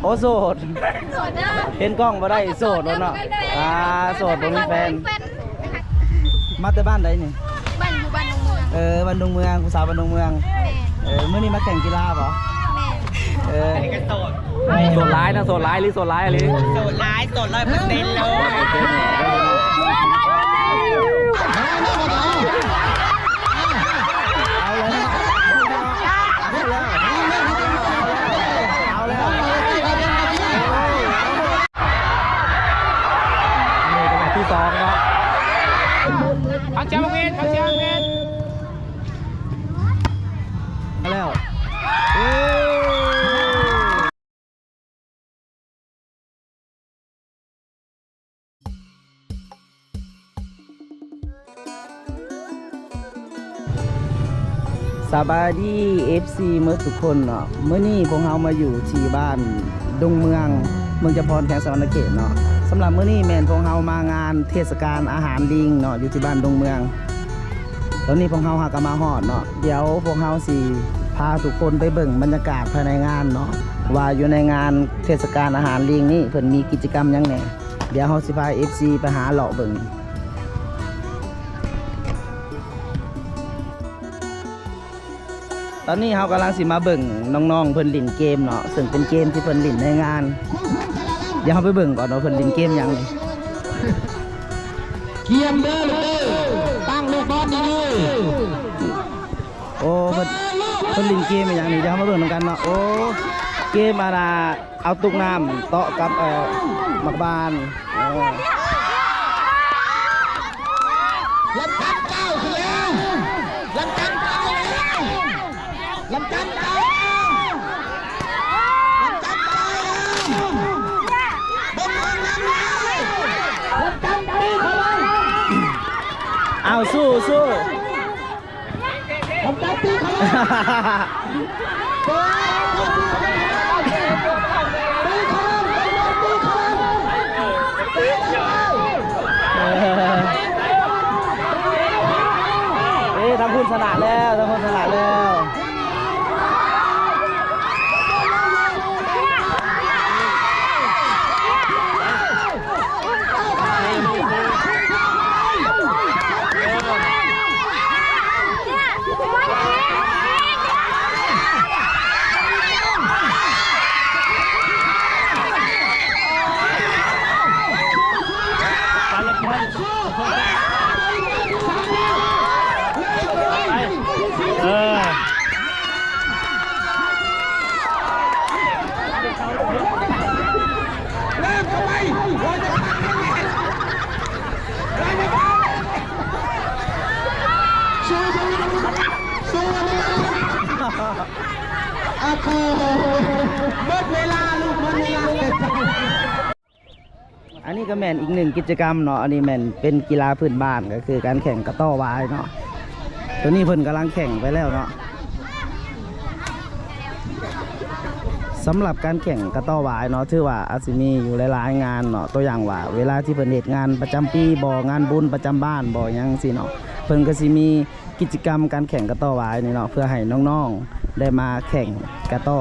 ໂອ້ ໂສດ ໂສດເດີ ເຫັນກ້ອງບໍ່ໄດ້ ໂສດໂລດເນາະ. ອ່າ ໂສດ ບໍ່ມີແຟນ. ມາແຕ່ບ້ານໃດນີ້? ບ້ານ ຢູ່ບ້ານດົງເມືອງ. ເອີ ບ້ານດົງເມືອງ ຜູ້ສາວບ້ານດົງເມືອງ. ແມ່ນ. ເອີ ມື້ນີ້ມາແຂ່ງກິລາບໍ່? ແມ່ນ. ເອີ ໂສດຫຼາຍນະ ໂສດຫຼາຍອີ່ຫຼີ ໂສດຫຼາຍອີ່ຫຼີ. ໂສດຫຼາຍ ໂສດຮ້ອຍເປີເຊັນເລີຍ. ເອົາແລ້ວ ເອົາແລ້ວ ເອົາແລ້ວ ອັນນີ້ເປັນແມັດທີສອງເນາະ. ເຂົ້າເຈົ້າເວນ ເຂົ້າເຈົ້າເວນ ມາແລ້ວ. ເອີ ສະບາຍດີ ເອັຟຊີ ເໝິດທຸກຄົນເນາະ. ມື້ນີ້ພວກເຮົາມາຢູ່ທີ່ບ້ານດົງເມືອງ ເມືອງຈຳພອນ ແຂວງສະຫວັນນະເຂດເນາະ. ສຳລັບມື້ນີ້ແມ່ນພວກເຮົາມາງານເທດສະການອາຫານລີງເນາະ ຢູ່ທີ່ບ້ານດົງເມືອງ. ຕອນນີ້ພວກເຮົາຫາກະມາຮອດເນາະ. ດຽວພວກເຮົາຊິພາທຸກຄົນໄປເບິ່ງບັນຍາກາດພາຍໃນງານເນາະ ວ່າຢູ່ໃນງານເທດສະການອາຫານລີງນີ້ ເພິ່ນມີກິດຈະກຳຫຍັງແດ່. ດຽວເຮົາຊິພາ ເອັຟຊີ ໄປຫາເລາະເບິ່ງ. ຕອນນີ້ເຮົາກຳລັງຊິມາເບິ່ງນ້ອງໆເພິ່ນຫຼິ້ນເກມເນາະ ເຊິ່ງເປັນເກມທີ່ເພິ່ນຫຼິ້ນໃນງານ. ດຽວເຮົາໄປເບິ່ງກ່ອນວ່າເພິ່ນຫຼິ້ນເກມຫຍັງນີ້. ກຽມເດີລູກເດີ ຕັ້ງລູກບອນດີໆ. ໂອ້ ເພິ່ນ ເພິ່ນຫຼິ້ນເກມອີ່ຫຍັງນີ້ ດຽວເຮົາມາເບິ່ງນຳກັນເນາະ. ໂອ້ ເກມອັນນ່າ ເອົາຕຸກນ້ຳເຕາະກັບ ເອີ ໝາກບານ. ເອີ ລຳຕັດກ້າວຂຶ້ນແລ້ວ ລຳຕັດກ້າວແລ້ວ ລຳຕັດກ້າວແລ້ວ ລຳຕັດກ້າວແລ້ວ ເບິ່ງເບິ່ງນຳແລ້ວ ລຳຕັດຕີເຂົ້າໄວ້. ເອົາ ສູ້ ສູ້. ເອີ ທາງພຸ້ນຊະນະແລ້ວ ທາງພຸ້ນຊະນະແລ້ວ. ເອີ ອັນນີ້ກໍແມ່ນອີກໜຶ່ງກິດຈະກຳເນາະ, ອັນນີ້ແມ່ນເປັນກິລາພື້ນບ້ານ ກໍຄືການແຂ່ງກະຕໍ້ຫວາຍເນາະ. ໂຕນີ້ເພິ່ນກຳລັງແຂ່ງໄປແລ້ວເນາະ. ສຳລັບການແຂ່ງກະຕໍ້ຫວາຍເນາະ ຖືວ່າອາດຊິມີຢູ່ຫຼາຍໆງານເນາະ, ຕົວຢ່າງວ່າເວລາທີ່ເພິ່ນເຮັດງານປະຈຳປີບໍ ງານບຸນປະຈຳບ້ານບໍ ຫຍັງຊີ້ເນາະ, ເພິ່ນກໍຊິມີກິດຈະກຳການແຂ່ງກະຕໍ້ຫວາຍນີ້ເນາະ ເພື່ອໃຫ້ນ້ອງໆໄດ້ມາແຂ່ງກະຕໍ້.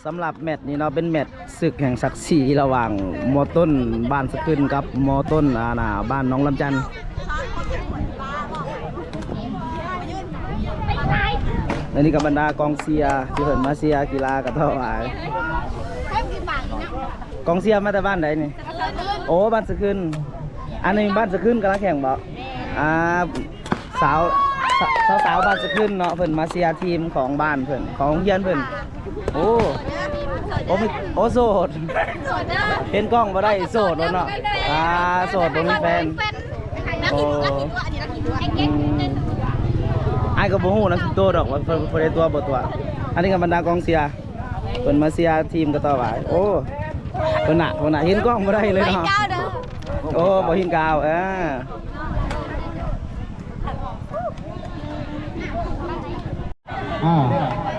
ສຳລັບແມັດນີ້ເນາະ ເປັນແມັດ ສຶກແຫ່ງສັກສີລະຫວ່າງ ມ.ຕົ້ນ ບ້ານສະຂຶ້ນ ກັບ ມ.ຕົ້ນ ອາ ນາ ບ້ານໜອງລຳຈັນ. ແລະນີ້ກໍບັນດາກອງເຊຍທີ່ເພິ່ນມາເຊຍກິລາກະຕໍ້ຫວາຍ. ກອງເຊຍມາແຕ່ບ້ານໃດນີ້? ໂອ້ ບ້ານສະຂຶ້ນ. ອັນນີ້ບ້ານສະຂຶ້ນກຳລັງແຂ່ງບໍ? ອ່າ ສາວ ສາວ ສາວບ້ານສະຂຶ້ນເນາະ ເພິ່ນມາເຊຍທີມຂອງບ້ານເພິ່ນ ຂອງໂຮງຮຽນເພິ່ນ. ໂອ້ ໂອ້ ມີ ໂອ້ ໂສດ ເຫັນກ້ອງບໍ່ໄດ້ ໂສດໂລດເນາະ. ອ່າ ໂສດ ບໍ່ມີແຟນ. ໂອ້ ອືມ ອ້າຍກໍບໍ່ຮູ້ນຳໂຕດອກວ່າເພິ່ນ ເພິ່ນໄດ້ຕົວະບໍ່ຕົວະ. ອັນນີ້ກໍບັນດາກອງເຊຍ ເພິ່ນມາເຊຍທີມກະຕໍ້ຫວາຍ. ໂອ້ ເພິ່ນນະ ເພິ່ນນະ ເຫັນກ້ອງບໍ່ໄດ້ເລີຍເນາະ. ໂອ້ ບໍ່ເຫັນກາວ ເອີ. ອ່າ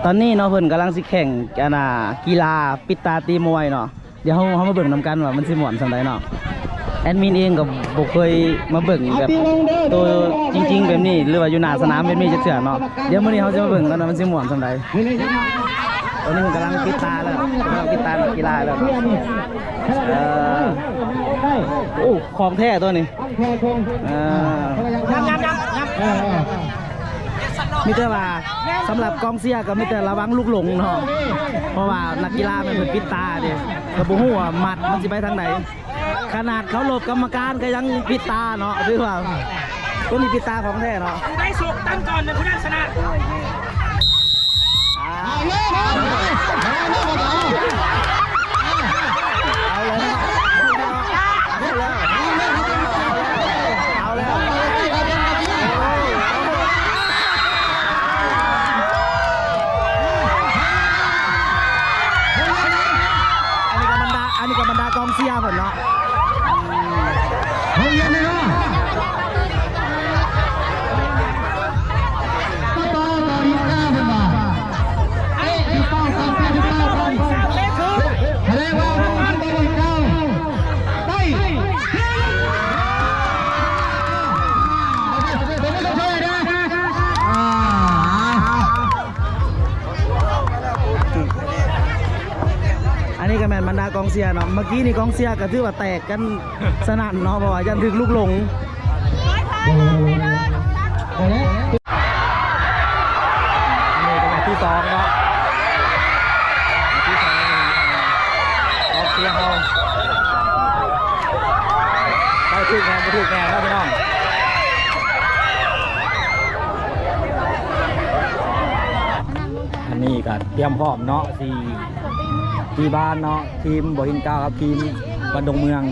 ຕອນນີ້ເນາະ ເພິ່ນກຳລັງຊິແຂ່ງ ອັນນ່າ ກິລາປິດຕາຕີມວຍເນາະ. ດຽວເຮົາ ເຮົາມາເບິ່ງນຳກັນວ່າມັນຊິມ່ວນສ່ຳໃດເນາະ. ແອດມິນເອງກໍບໍ່ເຄີຍມາເບິ່ງແບບໂຕຈິງໆແບບນີ້ ຫຼືວ່າຢູ່ໜ້າສະໜາມແບບນີ້ຈັກເທື່ອເນາະ. ດຽວມື້ນີ້ເຮົາຊິມາເບິ່ງກັນວ່າມັນຊິມ່ວນສ່ຳໃດ. ຕອນນີ້ເພິ່ນກຳລັງປິດຕາແລ້ວ ກຳລັງປິດຕານັກກິລາແລ້ວເນາະ. ເອີ ໂອ້ ຂອງແທ້ຕົວນີ້. ເອີ ມີແຕ່ວ່າສຳລັບກອງເຊຍກໍມີແຕ່ລະວັງລູກຫຼົງເນາະ ເພາະວ່ານັກກິລາແມ່ນເພິ່ນປິດຕາເດ້ ກໍບໍ່ຮູ້ວ່າໝັດມັນຊິໄປທາງໃດ. ຂະໜາດເຄົາລົບກຳມະການກໍຍັງປິດຕາເນາະ ຖືວ່າຕົວນີ້ປິດຕາຂອງແທ້ເນາະ. ຜູ້ໃດສົກຕັ້ງກ່ອນ ຜູ້ນັ້ນຊະນະ. ເອົາແລ້ວ ເອົາແລ້ວ ເອົາແລ້ວ ເອົາແລ້ວ. ອັນນີ້ກໍບັນດາ ອັນນີ້ກໍບັນດາກອງເຊຍເພິ່ນເນາະ. ໂຮງຮຽນເລີຍເນາະ ຕໍ່ຕໍ່ອີກເພິ່ນວ່າ ເຕະທີ່ເປົ້າກ່ອນ ເຕະທີ່ເປົ້າກ່ອນ ສະແດງວ່າໂຮງຮຽນບໍ່ໄດ້ເກົ້າ ໄດ້ ອັນນີ້ກໍແມ່ນບັນດາກອງເຊຍເນາະ ເມື່ອກີ້ນີ້ກອງເຊຍກໍຖືວ່າແຕກກັນສະໜັ່ນເນາະ ເພາະວ່າຢ້ານຖືກລູກຫຼົງ. ອັນນີ້ກໍແມັດທີສອງເນາະ ແມັດທີສອງ ກອງເຊຍເຮົາ ໄປຖືກແນ່ ບໍ່ຖືກແນ່ເນາະພີ່ນ້ອງ. ອັນນີ້ກໍຕຽມພ້ອມເນາະ ຊິຕີບານເນາະ ທີມບໍ່ຫີນກາວກັບທີມບ້ານດົງເມືອງ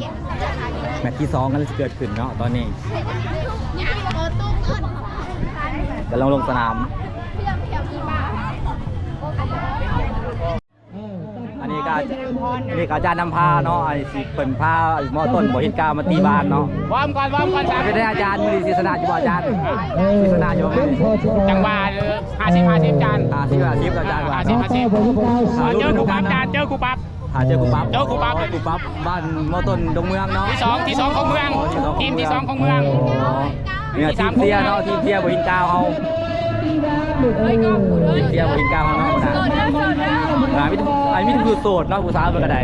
ແມັດທີສອງກຳລັງຊິເກີດຂຶ້ນເນາະ ຕອນນີ້ກຳລັງລົງສະໜາມ. ອັນນີ້ກໍ ອັນນີ້ກໍອາຈານນຳພາເນາະ ອັນນີ້ຊິເພິ່ນພາໝໍ້ຕົ້ນບໍ່ຫີນກາວມາຕີບານເນາະ. ວອມກ່ອນ ວອມກ່ອນ ເປັນໃດອາຈານ ມື້ນີ້ຊິຊະນະຢູ່ບໍ່ອາຈານ? ຊິຊະນະຢູ່ບໍ່ມື້ນີ້? ຈັ່ງຫວະ ຫ້າສິບຫ້າສິບ ອາຈານ ຫ້າສິບຫ້າສິບ ອາຈານວ່າ ຫ້າສິບຫ້າສິບ ເຈີຄູປັບ ອາຈານ ເຈີຄູປັບ ຖ້າເຈີຄູປັບ ເຈີຄູປັບ ຄູປັບບ້ານໝໍ້ຕົ້ນດົງເມືອງເນາະ ທີສອງ ທີສອງຂອງເມືອງ ອໍ ທີສອງຂອງເມືອງ ທີມທີສອງຂອງເມືອງ. ນີ້ທີມເຊຍເນາະ ທີມເຊຍບໍ່ຫີນກາວເຮົາ ທີມເຊຍບໍ່ຫີນກາວເຮົາເນາະ. ອ່າ ມີ ອັນມີແຕ່ຜູ້ໂສດເນາະ ຜູ້ສາວເພິ່ນກໍໄດ້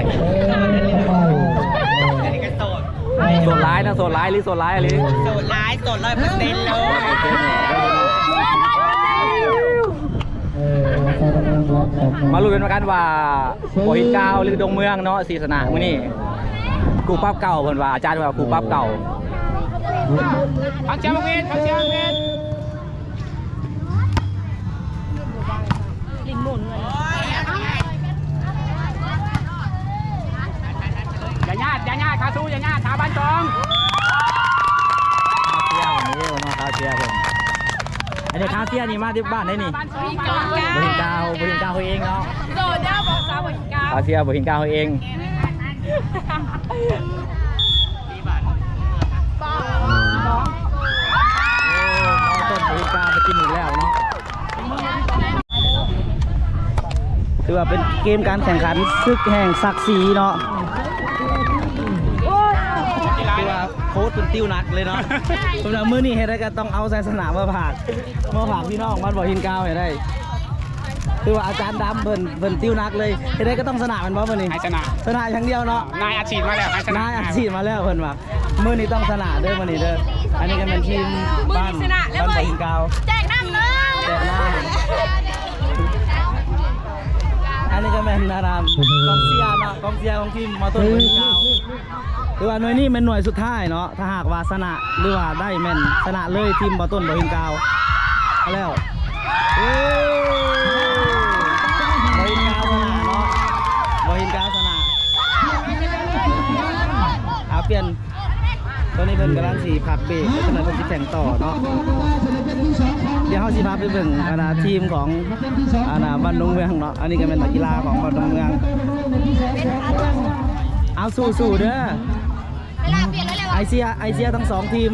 ໂສດຫຼາຍເນາະ ໂສດຫຼາຍອີ່ຫຼີ ໂສດຫຼາຍອີ່ຫຼີ ໂສດຫຼາຍ ໂສດຮ້ອຍເປີເຊັນເລີຍ. ມາລຸ້ນນຳກັນວ່າ ບໍ່ຫີນກາວ ຫຼື ດົງເມືອງເນາະ ຊິຊະນະມື້ນີ້. ຄູ່ປັບເກົ່າ ເພິ່ນວ່າ ອາຈານວ່າຄູ່ປັບເກົ່າ. ຟັງສຽງເວດ ຟັງສຽງເວດ. ຢ່າຍາດ ຢ່າຍາດ ຂາສູ້ ຢ່າຍາດ ຂາບ້ານສອງ. ເຊຍເພິ່ນເດ້ເນາະ ເຊຍເພິ່ນ. ອັນນີ້ຄາເຊຍນີ້ມາແຕ່ບ້ານໃດນີ້? ບໍ່ຫີນກາວ ບໍ່ຫີນກາວເຮົາເອງເນາະ. ໂດຍ ເດີ ບໍ່ສາວບໍ່ຫີນກາວ ຄາເຊຍບໍ່ຫີນກາວເຮົາເອງ. ຕົ້ນບໍລິກາໄປກິນອີກແລ້ວເນາະ. ຖືວ່າເປັນເກມການແຂ່ງຂັນ ສຶກແຫ່ງສັກສີເນາະ. ຖືວ່າໂຄດເພິ່ນຕິວໜັກເລີຍເນາະ. ສຳລັບມື້ນີ້ເຮັດໃດກໍຕ້ອງເອົາໄຊຊະນະມາຝາກ ມາຝາກພີ່ນ້ອງບ້ານບໍ່ຫີນກາວໃຫ້ໄດ້. ຄືວ່າອາຈານດຳເພິ່ນ ເພິ່ນຕິວໜັກເລີຍ ເຮັດໃດກໍຕ້ອງຊະນະແມ່ນບໍ່ມື້ນີ້? ໃຫ້ຊະນະ ຊະນະຢ່າງດຽວເນາະ. ນາຍອັດສີດມາແລ້ວ ໃຫ້ຊະນະ ນາຍອັດສີດມາແລ້ວເພິ່ນວ່າ ມື້ນີ້ຕ້ອງຊະນະເດີ ມື້ນີ້ເດີ. ອັນນີ້ກໍແມ່ນທີມບ້ານ ບ້ານບໍ່ຫີນກາວ ແຈກນ້ຳເລີຍ ແຈກນ້ຳ. ອັນນີ້ກໍແມ່ນ ອັນນັ້ນ ກອງເຊຍເນາະ ກອງເຊຍຂອງທີມມ.ຕົ້ນບໍ່ຫີນກາວ. ຖືວ່າໜ່ວຍນີ້ແມ່ນໜ່ວຍສຸດທ້າຍເນາະ ຖ້າຫາກວ່າຊະນະ ຫຼືວ່າໄດ້ແມ່ນຊະນະເລີຍທີມບໍ່ຕົ້ນບໍ່ຫີນກາວ. ແລ້ວ ເອີ ບໍ່ຫີນກາວຊະນະເນາະ ບໍ່ຫີນກາວຊະນະ. ອາ ປ່ຽນ ຕອນນີ້ເພິ່ນກຳລັງຊິພັກເບຣກ ແລ້ວເພິ່ນຊິແຂ່ງຕໍ່ເນາະ. ດຽວເຮົາຊິພາໄປເບິ່ງ ອັນນ່າ ທີມຂອງ ອັນນ່າ ບ້ານດົງເມືອງເນາະ. ອັນນີ້ກໍແມ່ນນັກກິລາຂອງບ້ານດົງເມືອງ. ເອົາ ສູ້ໆເດີ ເວລາປ່ຽນແລ້ວ ໄອເຊຍ ໄອເຊຍທັງສອງທີມ.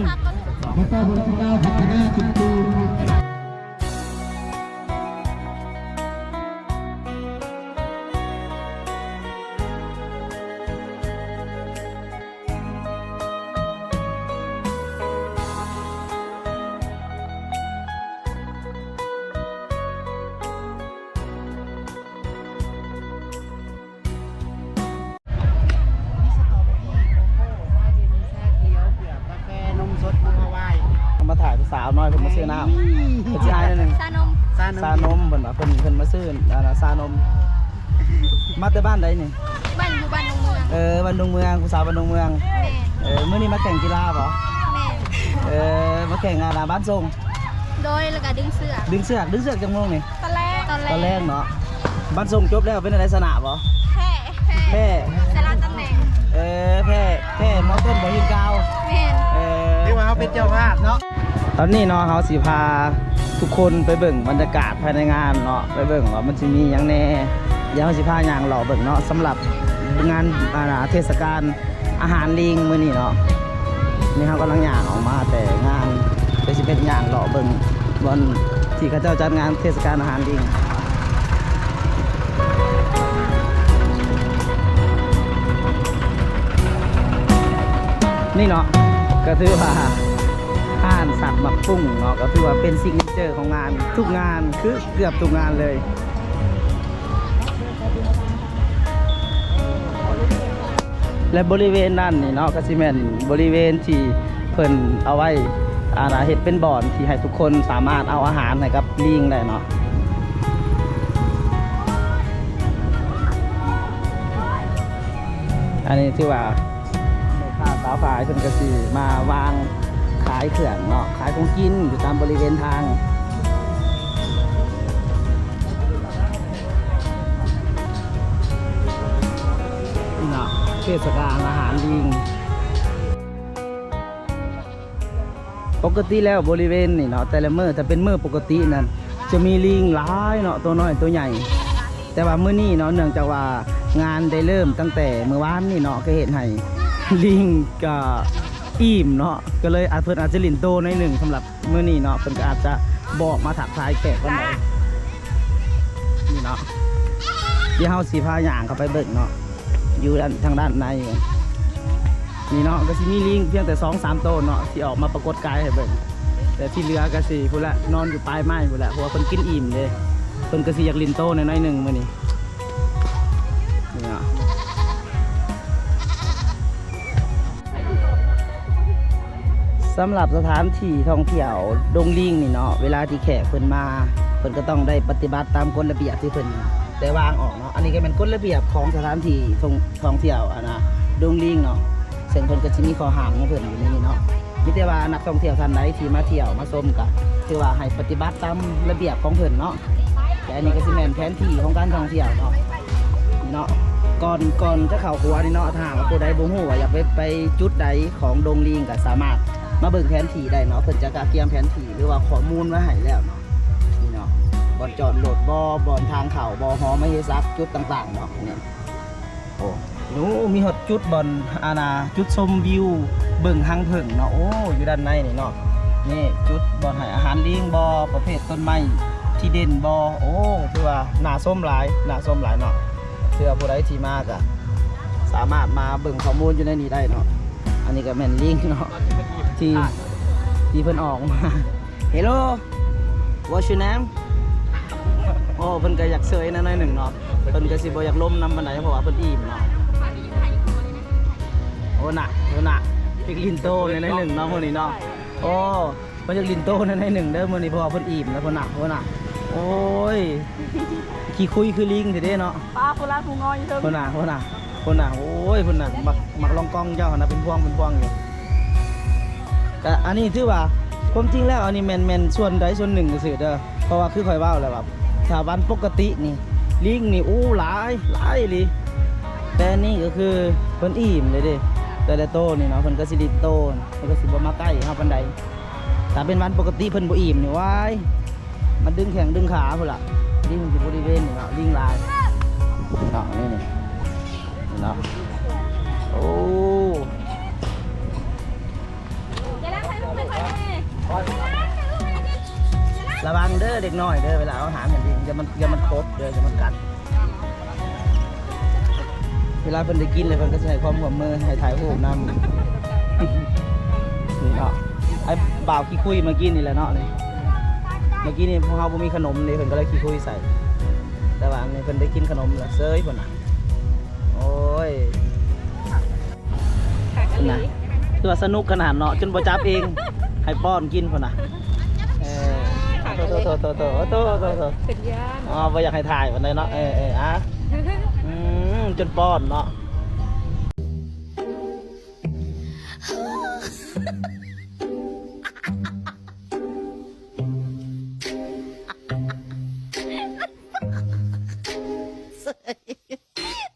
ນ້ອຍເພິ່ນມາຊື້ນ້ຳ ເພິ່ນຊິໃຫ້ໜ້ອຍໜຶ່ງ ຊານົມ ຊານົມ ຊານົມເພິ່ນວ່າ ເພິ່ນ ເພິ່ນມາຊື້ ອັນນ່າ ຊານົມ. ມາແຕ່ບ້ານໃດນີ້? ບ້ານ ຢູ່ບ້ານດົງເມືອງ. ເອີ ບ້ານດົງເມືອງ ຜູ້ສາວບ້ານດົງເມືອງ. ແມ່ນ. ເອີ ມື້ນີ້ມາແຂ່ງກິລາບໍ່? ແມ່ນ. ເອີ ມາແຂ່ງ ອັນນ່າ ບ້ານຊົງ. ໂດຍ ແລ້ວກໍດຶງເຊືອກ. ດຶງເຊືອກ ດຶງເຊືອກຈັກໂມງນີ້? ຕອນແລງ ຕອນແລງ ຕອນແລງເນາະ. ບ້ານຊົງຈົບແລ້ວເປັນຈັ່ງໃດ ຊະນະບໍ່? ແພ້ ແພ້ ແພ້ ຊະນະຕຳແໜ່ງ. ເອີ ແພ້ ແພ້ ມອຕົ້ນບໍ່? ຍິງກາວ. ແມ່ນ. ເອີ ຖືວ່າເຮົາເປັນເຈົ້າພາບເນາະ. ຕອນນີ້ເນາະ ເຮົາຊິພາທຸກຄົນໄປເບິ່ງບັນຍາກາດພາຍໃນງານເນາະ ໄປເບິ່ງວ່າມັນຊິມີຫຍັງແດ່. ດຽວເຮົາຊິພາຍ່າງເລາະເບິ່ງເນາະ ສຳລັບງານ ອ່າ ເທດສະການອາຫານລີງມື້ນີ້ເນາະ. ນີ້ເຮົາກຳລັງຍ່າງອອກມາແຕ່ງານ ເພື່ອຊິເປັນຍ່າງເລາະເບິ່ງບ່ອນທີ່ເຂົາເຈົ້າຈັດງານເທດສະການອາຫານລີງ. ນີ້ເນາະ ກໍຖືວ່າຮ້ານສັກໝາກປຸ້ງເນາະ ກໍຖືວ່າເປັນຊິກເນເຈີຂອງງານ ທຸກງານ ຄືເກືອບທຸກງານເລີຍ. ແລະ ບໍລິເວນນັ້ນນີ້ເນາະ ກໍຊິແມ່ນບໍລິເວນທີ່ເພິ່ນເອົາໄວ້ ອ່າ ເຮັດເປັນບ່ອນທີ່ໃຫ້ທຸກຄົນສາມາດເອົາອາຫານໃຫ້ກັບລີງໄດ້ເນາະ. ອັນນີ້ຖືວ່າແມ່ຄ້າສາວຂາຍເພິ່ນກໍຊິມາວາງຂາຍເຄື່ອງເນາະ ຂາຍຂອງກິນຢູ່ຕາມບໍລິເວນທາງ. ເນາະ ເທດສະການອາຫານລີງ. ປົກກະຕິແລ້ວບໍລິເວນນີ້ເນາະ ແຕ່ລະມື້ ຖ້າເປັນມື້ປົກກະຕິນັ້ນ ຈະມີລີງຫຼາຍເນາະ ໂຕນ້ອຍໂຕໃຫຍ່. ແຕ່ວ່າມື້ນີ້ເນາະ ເນື່ອງຈາກວ່າງານໄດ້ເລີ່ມຕັ້ງແຕ່ມື້ວານນີ້ເນາະ ກໍເຮັດໃຫ້ລີງກໍອີ່ມເນາະ ກໍເລີຍອາດ ເພິ່ນອາດຈະຫຼິ້ນໂຕໜ້ອຍໜຶ່ງສຳລັບ ມື້ນີ້ເນາະ ເພິ່ນກໍອາດຈະບໍ່ອອກມາທັກທາຍແຂກປານໃດ. ນີ້ເນາະ ດຽວເຮົາຊິພາຍ່າງເຂົ້າໄປເບິ່ງເນາະ ຢູ່ດ້ານ ທາງດ້ານໃນນີ້ເນາະ ກໍຊິມີລີງພຽງແຕ່ສອງສາມໂຕເນາະ ທີ່ອອກມາປາກົດກາຍໃຫ້ເບິ່ງ ແຕ່ທີ່ເຫຼືອກໍຊິພຸ້ນແຫຼະ ນອນຢູ່ປາຍໄມ້ພຸ້ນແຫຼະ ເພາະວ່າເພິ່ນກິນອີ່ມເດ້ ເພິ່ນກໍຊິຢາກຫຼິ້ນໂຕໜ້ອຍໆໜຶ່ງມື້ນີ້. ນີ້ເນາະ ສຳລັບສະຖານທີ່ທ່ອງທ່ຽວດົງລີງນີ້ເນາະ ເວລາທີ່ແຂກເພິ່ນມາ ເພິ່ນກໍຕ້ອງໄດ້ປະຕິບັດຕາມກົດລະບຽບທີ່ເພິ່ນໄດ້ວາງອອກເນາະ. ອັນນີ້ກໍແມ່ນກົດລະບຽບຂອງສະຖານທີ່ທ່ອງ ທ່ອງທ່ຽວ ອັນນ່າ ດົງລີງເນາະ ເຊິ່ງເພິ່ນກໍຊິມີຂໍ້ຫ້າມຂອງເພິ່ນຢູ່ໃນນີ້ເນາະ. ມີແຕ່ວ່ານັກທ່ອງທ່ຽວທ່ານໃດທີ່ມາທ່ຽວມາຊົມ ກໍຖືວ່າໃຫ້ປະຕິບັດຕາມລະບຽບຂອງເພິ່ນເນາະ. ແລະ ອັນນີ້ກໍຊິແມ່ນແຜນທີ່ຂອງການທ່ອງທ່ຽວເນາະ ເນາະ. ກ່ອນ ກ່ອນຈະເຂົ້າຂົວນີ້ເນາະ ຖ້າຫາກວ່າຜູ້ໃດບໍ່ຮູ້ວ່າຢາກໄປ ໄປຈຸດໃດຂອງດົງລີງ ກໍສາມາດມາເບິ່ງແຜນທີ່ໄດ້ເນາະ. ເພິ່ນຈະກະກຽມແຜນທີ່ ຫຼືວ່າຂໍ້ມູນໄວ້ໃຫ້ແລ້ວເນາະ. ນີ້ເນາະ ບ່ອນຈອດລົດບໍ ບ່ອນທາງເຂົ້າບໍ ຫໍມະເຫສັກ ຈຸດຕ່າງໆເນາະ ນີ້. ໂອ້ ໂອ້ ມີຮອດຈຸດບ່ອນ ອັນນ່າ ຈຸດຊົມວິວເບິ່ງຮັງເຜິ້ງເນາະ. ໂອ້ ຢູ່ດ້ານໃນນີ້ເນາະ ນີ້ຈຸດບ່ອນໃຫ້ອາຫານລີງບໍ ປະເພດຕົ້ນໄມ້ທີ່ເດັ່ນບໍ. ໂອ້ ຖືວ່າໜ້າຊົມຫຼາຍ ໜ້າຊົມຫຼາຍເນາະ. ເພື່ອຜູ້ໃດທີ່ມາກໍສາມາດມາເບິ່ງຂໍ້ມູນຢູ່ໃນນີ້ໄດ້ເນາະ. ອັນນີ້ກໍແມ່ນລີງເນາະ ທີ່ ທີ່ເພິ່ນອອກມາ. Hello, what's your name? ໂອ້ ເພິ່ນກໍຢາກເຊີຍແດ່ໜ້ອຍໜຶ່ງເນາະ ເພິ່ນກໍຊິບໍ່ຢາກລົມນຳປານໃດ ເພາະວ່າເພິ່ນອີ່ມເນາະ. ໂອ້ນະ ໂອ້ນະ ຢາກຫຼິ້ນໂຕແດ່ໜ້ອຍໜຶ່ງເນາະມື້ນີ້ເນາະ. ໂອ້ ເພິ່ນຢາກຫຼິ້ນໂຕແດ່ໜ້ອຍໜຶ່ງເດີມື້ນີ້ ເພາະວ່າເພິ່ນອີ່ມແລ້ວພຸ້ນນະ ພຸ້ນນະ. ໂອ້ຍ ຂີ້ຄຸຍຄືລີງແທ້ເດ້ເນາະ. ປ້າ ຜູ້ລາດຜູ້ງອຍຢູ່ເທິງ ພຸ້ນນະ ພຸ້ນນະ ພຸ້ນນະ. ໂອ້ຍ ພຸ້ນນະ ໝາກ ໝາກລອງກອງເຈົ້າຫັ້ນນະ ເປັນພວງເປັນພວງຢູ່. ກະອັນນີ້ຖືວ່າ ຄວາມຈິງແລ້ວອັນນີ້ແມ່ນ ແມ່ນສ່ວນໃດສ່ວນໜຶ່ງຊື່ໆເດີ ເພາະວ່າຄືຂ້ອຍເວົ້າແລ້ວວ່າ ຖ້າວັນປົກກະຕິນີ້ ລີງນີ້ ໂອ້ ຫຼາຍ ຫຼາຍອີ່ຫຼີ. ແຕ່ອັນນີ້ກໍຄືເພິ່ນອີ່ມເລີຍເດ້ ແຕ່ລະໂຕນີ້ເນາະ ເພິ່ນກໍຊິຫຼິ້ນໂຕ ເພິ່ນກໍຊິບໍ່ມາໃກ້ເຮົາປານໃດ. ຖ້າເປັນວັນປົກກະຕິເພິ່ນບໍ່ອີ່ມນີ້ ວ້າຍ ມາດຶງແຂ້ງດຶງຂາພຸ້ນລະ. ລິງຢູ່ບໍລິເວນນີ້ເນາະ ລິງຫຼາຍເນາະ ນີ້ ນີ້ເນາະ. ໂອ້ ລະວັງເດີເດັກນ້ອຍເດີ ເວລາເອົາອາຫານໃຫ້ລິງ ຢ່າມັນ ຢ່າມັນກົບເດີ ຢ່າມັນກັດ. ເວລາເພິ່ນໄດ້ກິນແລ້ວ ເພິ່ນກໍຊິໃຫ້ຄວາມຮ່ວມມື ໃຫ້ຖ່າຍຮູບນຳ ນີ້ເນາະ. ໄອ້ບ່າວຂີ້ຄຸຍເມື່ອກີ້ນີ້ແຫຼະເນາະ ນີ້ ເມື່ອກີ້ນີ້ພວກເຮົາບໍ່ມີຂະໜົມເດ້ ເພິ່ນກໍເລີຍຂີ້ຄຸຍໃສ່ ແຕ່ວ່າອັນນີ້ເພິ່ນໄດ້ກິນຂະໜົມແລ້ວເຊີຍພຸ້ນນະ. ໂອ້ຍ ນະ ຄືວ່າສະໜຸກຂະໜາດເນາະ ຈົນບໍ່ຈັບເອງ ໃຫ້ປ້ອນກິນພຸ້ນນະ. ໂທ ໂທ ໂທ ໂທ ໂທ ໂທ ໂທ ເປັນຢ້ານ ອໍ ບໍ່ຢາກໃຫ້ຖ່າຍປານໃດເນາະ ເອີ ເອີ ອ່ະ ອືມ ຈົນປ້ອນເນາະ.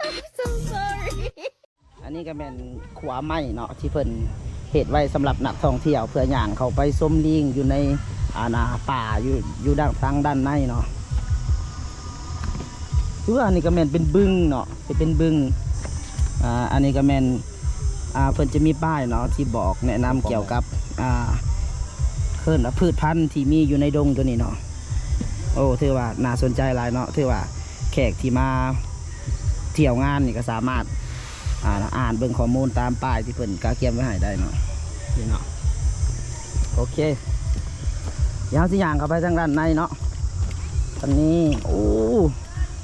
I'm so sorry. ອັນນີ້ກໍແມ່ນຂົວໄມ້ເນາະ ທີ່ເພິ່ນເຮັດໄວ້ສຳລັບນັກທ່ອງທ່ຽວ ເພື່ອຍ່າງເຂົ້າໄປຊົມລີງຢູ່ໃນ ອ່າ ນາປ່າຢູ່ ຢູ່ດ້ານ ທາງດ້ານໃນເນາະ. ຄືວ່າອັນນີ້ກໍແມ່ນເປັນບຶງເນາະ ເປັນບຶງ ອ່າ ອັນນີ້ກໍແມ່ນ ອ່າ ເພິ່ນຈະມີປ້າຍເນາະ ທີ່ບອກແນະນຳກ່ຽວກັບ ອ່າ ເອີ້ນວ່າພືດພັນທີ່ມີຢູ່ໃນດົງຕົວນີ້ເນາະ. ໂອ້ ຖືວ່າໜ້າສົນໃຈຫຼາຍເນາະ ຖືວ່າແຂກທີ່ມາທ່ຽວງານນີ້ກໍສາມາດ ອ່າ ອ່ານເບິ່ງຂໍ້ມູນຕາມປ້າຍທີ່ເພິ່ນກະກຽມໄວ້ໃຫ້ໄດ້ເນາະ ນີ້ເນາະ. ໂອເຄ ດຽວເຮົາຊິຍ່າງເຂົ້າໄປທາງດ້ານໃນເນາະ. ອັນນີ້ ໂອ້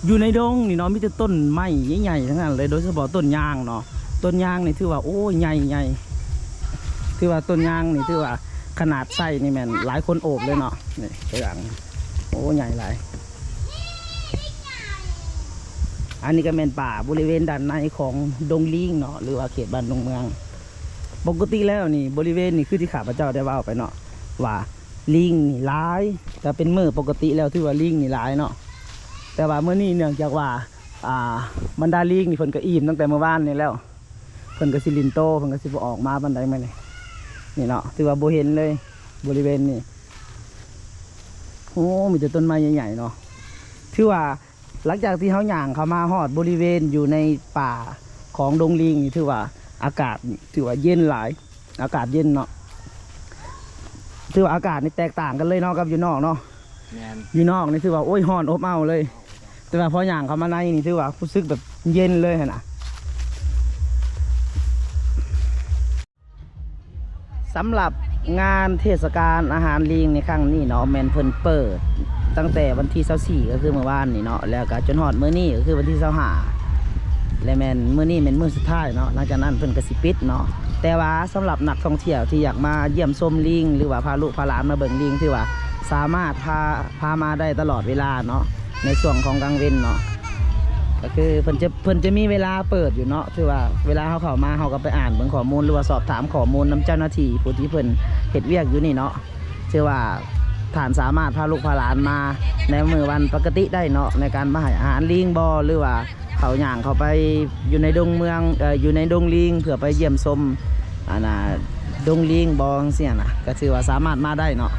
ຢູ່ໃນດົງນີ້ເນາະ ມີແຕ່ຕົ້ນໄມ້ໃຫຍ່ໆ ທັງນັ້ນເລີຍ ໂດຍສະເພາະຕົ້ນຍາງເນາະ. ຕົ້ນຍາງນີ້ຖືວ່າ ໂອ້ ໃຫຍ່ໆ ຖືວ່າຕົ້ນຍາງນີ້ຖືວ່າຂະໜາດໄຊນີ້ແມ່ນຫຼາຍຄົນໂອບເລີຍເນາະ. ນີ້ຕົວຢ່າງ ໂອ້ ໃຫຍ່ຫຼາຍ. ອັນນີ້ກໍແມ່ນປ່າບໍລິເວນດ້ານໃນຂອງດົງລີງເນາະ ຫຼືວ່າເຂດບ້ານດົງເມືອງ. ປົກກະຕິແລ້ວນີ້ ບໍລິເວນນີ້ ຄືທີ່ຂ້າພະເຈົ້າໄດ້ເວົ້າໄປເນາະ ວ່າ ລີງນີ້ຫຼາຍ ຖ້າເປັນມື້ປົກກະຕິແລ້ວຖືວ່າລີງນີ້ຫຼາຍເນາະ. ແຕ່ວ່າມື້ນີ້ເນື່ອງຈາກວ່າ ອ່າ ບັນດາລີງນີ້ເພິ່ນກໍອີ່ມຕັ້ງແຕ່ມື້ວານນີ້ແລ້ວ ເພິ່ນກໍຊິຫຼິ້ນໂຕ ເພິ່ນກໍຊິບໍ່ອອກມາປານໃດມື້ນີ້. ນີ້ເນາະ ຖືວ່າບໍ່ເຫັນເລີຍບໍລິເວນນີ້. ໂອ້ ມີແຕ່ຕົ້ນໄມ້ໃຫຍ່ໆເນາະ. ຖືວ່າ ຫຼັງຈາກທີ່ເຮົາຍ່າງເຂົ້າມາຮອດບໍລິເວນຢູ່ໃນປ່າຂອງດົງລີງນີ້ ຖືວ່າອາກາດນີ້ຖືວ່າເຢັນຫຼາຍ ອາກາດເຢັນເນາະ. ຖືວ່າອາກາດນີ້ແຕກຕ່າງກັນເລີຍເນາະ ກັບຢູ່ນອກເນາະ. ແມ່ນ ຢູ່ນອກນີ້ຖືວ່າ ໂອ້ຍ ຮ້ອນອົບເອົ້າເລີຍ ແຕ່ວ່າພໍຍ່າງເຂົ້າມາໃນນີ້ ຖືວ່າຮູ້ສຶກແບບເຢັນເລີຍຫັ້ນນະ. ສຳລັບງານເທດສະການອາຫານລີງໃນຄັ້ງນີ້ເນາະ ແມ່ນເພິ່ນເປີດຕັ້ງແຕ່ວັນທີຊາວສີ່ ກໍຄືມື້ວານນີ້ເນາະ ແລ້ວກໍຈົນຮອດມື້ນີ້ ກໍຄືວັນທີຊາວຫ້າ ແລະ ແມ່ນມື້ນີ້ແມ່ນມື້ສຸດທ້າຍເນາະ ຫຼັງຈາກນັ້ນເພິ່ນກໍຊິປິດເນາະ. ແຕ່ວ່າສຳລັບນັກທ່ອງທ່ຽວທີ່ຢາກມາຢ້ຽມຊົມລີງ ຫຼືວ່າພາລູກພາຫຼານມາເບິ່ງລີງ ຖືວ່າສາມາດພາ ພາມາໄດ້ຕະຫຼອດເວລາເນາະ ໃນຊ່ວງຂອງກາງເວັນເນາະ. ກໍຄືເພິ່ນຈະ ເພິ່ນຈະມີເວລາເປີດຢູ່ເນາະ ຖືວ່າເວລາເຮົາເຂົ້າມາ ເຮົາກໍໄປອ່ານເບິ່ງຂໍ້ມູນ ຫຼືວ່າສອບຖາມຂໍ້ມູນນຳເຈົ້າໜ້າທີ່ຜູ້ທີ່ເພິ່ນເຮັດວຽກຢູ່ນີ້ເນາະ. ຖືວ່າທ່ານສາມາດພາລູກພາຫຼານມາໃນມື້ວັນປົກກະຕິໄດ້ເນາະ ໃນການມາໃຫ້ອາຫານລີງບໍ ຫຼືວ່າເຂົ້າຍ່າງເຂົ້າໄປຢູ່ໃນດົງເມືອງ ເອີ ຢູ່ໃນດົງລີງ ເພື່ອໄປຢ້ຽມຊົມ ອັນນ່າ ດົງລີງບໍ ຈັ່ງຊີ້ນະ ກໍຖືວ່າສາມາດມາໄດ້ເນາະ.